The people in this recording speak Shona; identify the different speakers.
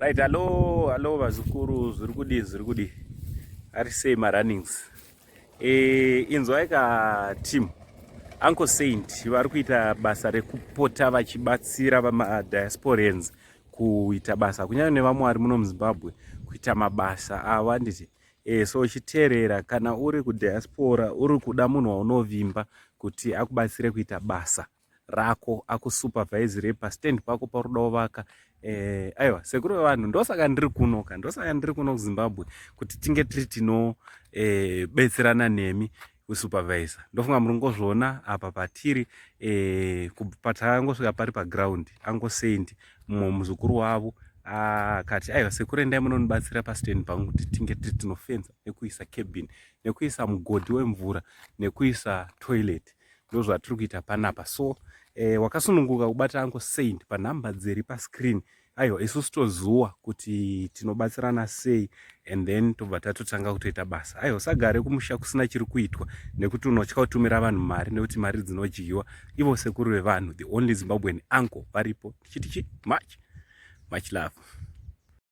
Speaker 1: Right, hello, hello vazukuru, zviri kudii, zviri kudii? Ari sei marunnings? E, inzwai ka team. Uncle Saint vari kuita basa rekupota vachibatsira vamadiasporians kuita basa kunyanya nevamwe vari muno muZimbabwe kuita mabasa avo handiti. E, so chiteerera kana uri kudiaspora uri kuda munhu waunovimba kuti akubatsire kuita basa rako akusupervisire pastand pako pauri kuda kuvaka. Aiwa, sekuru vevanhu, ndosaka ndiri kuno ka, ndosaka ndiri kuno kuZimbabwe kuti tinge tiri tinobetserana nemi kusupervisor. Ndofunga muri ngozviona apa patiri, patakangosvika pari paground, Uncle Saint mumwe muzukuru wavo akati, "Aiwa sekuru, endai munonibatsira pastand pangu kuti tinge tiri tinofenza nekuisa cabin, nekuisa mugodhi wemvura, nekuisa toilet." Ndo zvatiri kuita panapa. So wakasununguka kubata Uncle Saint panhamba dziri pascreen. Aiwa, isusu tozuwa kuti tinobatsirana sei and then tobva tatotanga kutoita basa. Aiwa, usagare kumusha kusina chiri kuitwa nekuti unotya kutumira vanhu mari nekuti mari dzinodyiwa. Ivo sekuru vevanhu, the only Zimbabwean uncle varipo. Tichiti chi much much love.